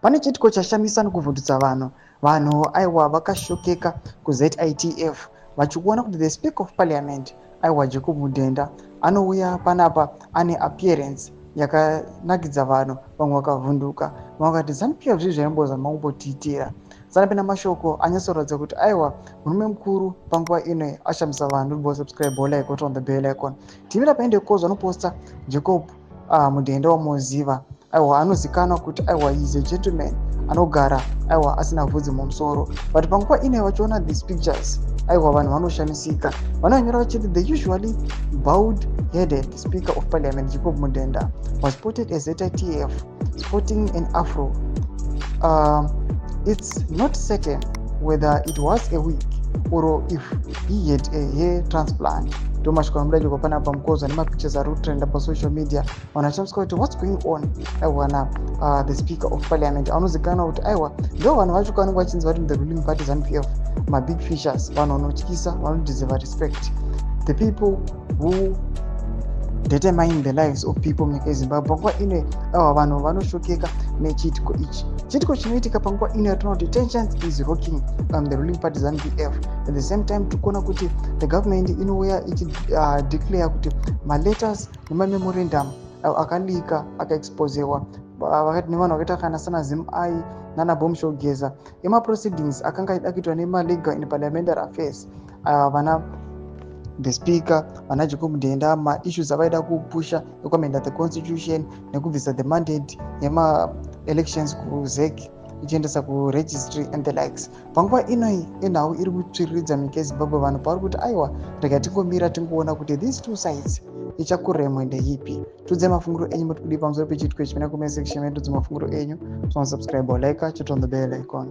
Pane chiitiko chashamisa nekuvhundutsa vanhu. Vanhu aiwa vakashokeka kuZITF vachiona kuti the Speaker of Parliament, aiwa, Jacob Mudenda, anouya panapa ane appearance yakanakidza vanhu. Vamwe vakavhunduka, vamwe vakati ZANU PF zvii zvaimbozama kumbotiitira. Sanapinda mashoko anyatsoratidza kuti aiwa, murume mukuru panguva ino ashamisa vanhu. Bo subscribe, like, on the bell icon. Timira paende kozwa anoposta Jacob Mudenda wamuziva, aiwa, anozikanwa kuti aiwa, is a gentleman anogara aiwa asina vhudzi mumusoro. But panguva ino vachiona these pictures, aiwa, vanhu vanoshamisika. Vanonyora vachiti the usually bald headed Speaker of Parliament Jacob Mudenda was spotted at ZITF sporting an afro. It's not certain whether it was a wig or if he had a hair transplant. Ndo mashoko anobuda chiko panapa mukozwa nemapictures ari kutrenda pasocial media. Vanhu vachamisika kuti what's going on, aiwa, na the Speaker of Parliament anozikanwa kuti aiwa, ndo vanhu vacho kanenge vachinzi vari the ruling party ZANU PF, mabig fishers, vanhu vanotyisa, vanodeserve respect, the people who determine the lives of people munyika yeZimbabwe. Panguva ino aiwa, vanhu vanoshokeka nechiitiko ichi. Chiitiko chinoitika panguva ino yatinoona kuti tensions is rocking the ruling party ZANU PF. At the same time tikuona kuti the government inouya ichideclare kuti maletters nemamemorandum akaleaka, akaexposewa vakati nevanhu vakaita kana sana ZimEye nana Bombshell Geza, emaproceedings akanga aida kuitwa nemalegal and parliamentary affairs, vana the Speaker, vana Jacob Mudenda, maissues avaida kupusha ekuamenda the constitution nekubvisa the mandate yemaelections kuZEC ichiendesa kuregistry and the likes. Panguva inoi inhau iri kutsviriridza munyika yeZimbabwe. Vanhu pavari kuti aiwa, rega tingomira tingoona kuti these two sides ichakuremwe ndeipi. Tudze mafunguro enyu, muti kudii pamusoro pechiitiko ichi? Mina comment section medu, mafunguro enyu. Subscribe, like, turn on the bell icon.